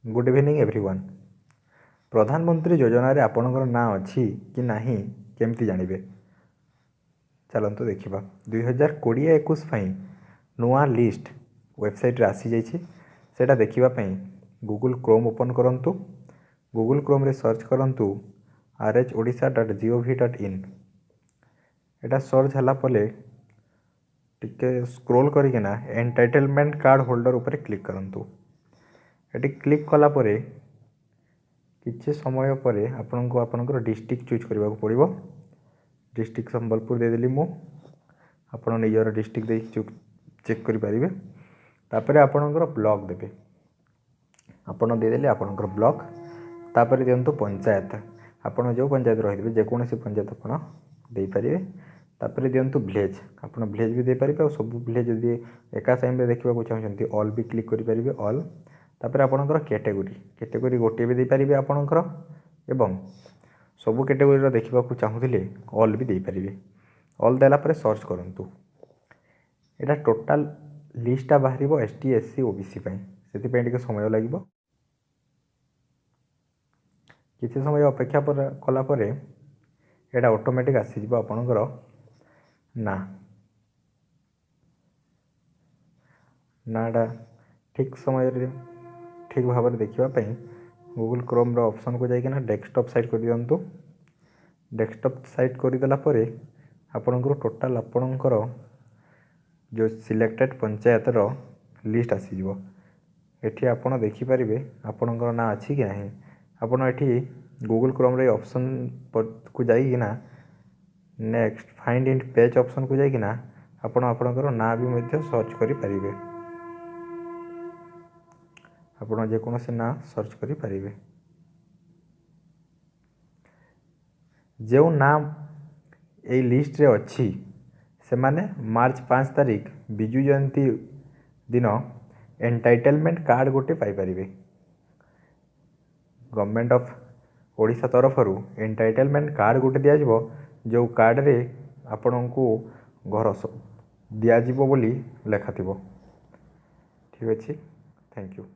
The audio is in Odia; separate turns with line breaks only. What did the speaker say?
Good evening everyone. ପ୍ରଧାନମନ୍ତ୍ରୀ ଯୋଜନାରେ ଆପଣଙ୍କର ନାଁ ଅଛି କି ନାହିଁ କେମିତି ଜାଣିବେ? ଚାଲନ୍ତୁ ଦେଖିବା। 2020-21 ପାଇଁ ନୂଆ ଲିଷ୍ଟ ୱେବସାଇଟ୍ରେ ଆସିଯାଇଛି। ସେଇଟା ଦେଖିବା ପାଇଁ ଗୁଗୁଲ୍ କ୍ରୋମ୍ ଓପନ୍ କରନ୍ତୁ। ଗୁଗୁଲ୍ କ୍ରୋମ୍ରେ ସର୍ଚ୍ଚ କରନ୍ତୁ rh.odisha.gov.in। ଏଇଟା ସର୍ଚ୍ଚ ହେଲା ପରେ ଟିକେ ସ୍କ୍ରୋଲ୍ କରିକିନା ଏଣ୍ଟାଇଟେଲମେଣ୍ଟ କାର୍ଡ଼ ହୋଲ୍ଡର ଉପରେ କ୍ଲିକ୍ କରନ୍ତୁ। ଏଠି କ୍ଲିକ୍ କଲା ପରେ କିଛି ସମୟ ପରେ ଆପଣଙ୍କୁ ଆପଣଙ୍କର ଡିଷ୍ଟ୍ରିକ୍ଟ ଚୁଜ୍ କରିବାକୁ ପଡ଼ିବ। ଡିଷ୍ଟ୍ରିକ୍ଟ ସମ୍ବଲପୁର ଦେଇଦେଲି ମୁଁ। ଆପଣ ନିଜର ଡିଷ୍ଟ୍ରିକ୍ଟ ଦେଇ ଚେକ୍ କରିପାରିବେ। ତାପରେ ଆପଣଙ୍କର ବ୍ଲକ୍ ଦେବେ। ଆପଣ ଦେଇଦେଲେ ଆପଣଙ୍କର ବ୍ଲକ୍। ତାପରେ ଦିଅନ୍ତୁ ପଞ୍ଚାୟତ। ଆପଣ ଯେଉଁ ପଞ୍ଚାୟତ ରହିଥିବେ, ଯେକୌଣସି ପଞ୍ଚାୟତ ଆପଣ ଦେଇପାରିବେ। ତାପରେ ଦିଅନ୍ତୁ ଭିଲେଜ୍। ଆପଣ ଭିଲେଜ୍ ବି ଦେଇପାରିବେ, ଆଉ ସବୁ ଭିଲେଜ୍ ଯଦି ଏକା ଟାଇମ୍ରେ ଦେଖିବାକୁ ଚାହୁଁଛନ୍ତି, ଅଲ୍ ବି କ୍ଲିକ୍ କରିପାରିବେ, ଅଲ୍। ତାପରେ ଆପଣଙ୍କର କ୍ୟାଟେଗୋରୀ, କ୍ୟାଟେଗୋରୀ ଗୋଟିଏ ବି ଦେଇପାରିବେ ଆପଣଙ୍କର, ଏବଂ ସବୁ କ୍ୟାଟେଗୋରୀର ଦେଖିବାକୁ ଚାହୁଁଥିଲେ ଅଲ୍ ବି ଦେଇପାରିବେ। ଅଲ୍ ଦେଲା ପରେ ସର୍ଚ୍ଚ କରନ୍ତୁ। ଏଇଟା ଟୋଟାଲ୍ ଲିଷ୍ଟଟା ବାହାରିବ ଏସ୍ ଟି, ଏସ୍ ସି, ଓ ବି ସି ପାଇଁ, ସେଥିପାଇଁ ଟିକେ ସମୟ ଲାଗିବ। କିଛି ସମୟ ଅପେକ୍ଷା ପରେ କଲା ପରେ ଏଇଟା ଅଟୋମେଟିକ୍ ଆସିଯିବ ଆପଣଙ୍କର ନାଁ। ନାଁଟା ଠିକ୍ ସମୟରେ ଠିକ୍ ଭାବରେ ଦେଖିବା ପାଇଁ ଗୁଗୁଲ୍ କ୍ରୋମ୍ର ଅପସନ୍କୁ ଯାଇକିନା ଡେସ୍କଟପ୍ ସାଇଟ୍ କରିଦିଅନ୍ତୁ। ଡେସ୍କଟପ୍ ସାଇଟ୍ କରିଦେଲା ପରେ ଆପଣଙ୍କର ଟୋଟାଲ୍ ଆପଣଙ୍କର ଯେଉଁ ସିଲେକ୍ଟେଡ଼ ପଞ୍ଚାୟତର ଲିଷ୍ଟ ଆସିଯିବ। ଏଠି ଆପଣ ଦେଖିପାରିବେ ଆପଣଙ୍କର ନାଁ ଅଛି କି ନାହିଁ। ଆପଣ ଏଠି ଗୁଗୁଲ୍ କ୍ରୋମ୍ର ଏଇ ଅପସନ୍କୁ ଯାଇକିନା ନେକ୍ସଟ ଫାଇଣ୍ଡ ଇନ୍ ପେଜ୍ ଅପସନ୍କୁ ଯାଇକିନା ଆପଣ ଆପଣଙ୍କର ନାଁ ବି ମଧ୍ୟ ସର୍ଚ୍ଚ କରିପାରିବେ। ଆପଣ ଯେକୌଣସି ନାଁ ସର୍ଚ୍ଚ କରିପାରିବେ। ଯେଉଁ ନାଁ ଏଇ ଲିଷ୍ଟରେ ଅଛି, ସେମାନେ ମାର୍ଚ୍ଚ 5 ତାରିଖ ବିଜୁ ଜୟନ୍ତୀ ଦିନ ଏଣ୍ଟାଇଟେଲମେଣ୍ଟ କାର୍ଡ଼ ଗୋଟେ ପାଇପାରିବେ। ଗଭର୍ଣ୍ଣମେଣ୍ଟ ଅଫ୍ ଓଡ଼ିଶା ତରଫରୁ ଏଣ୍ଟାଇଟେଲମେଣ୍ଟ କାର୍ଡ଼ ଗୋଟେ ଦିଆଯିବ, ଯେଉଁ କାର୍ଡ଼ରେ ଆପଣଙ୍କୁ ଘର ଦିଆଯିବ ବୋଲି ଲେଖାଥିବ। ଠିକ୍ ଅଛି, thank you.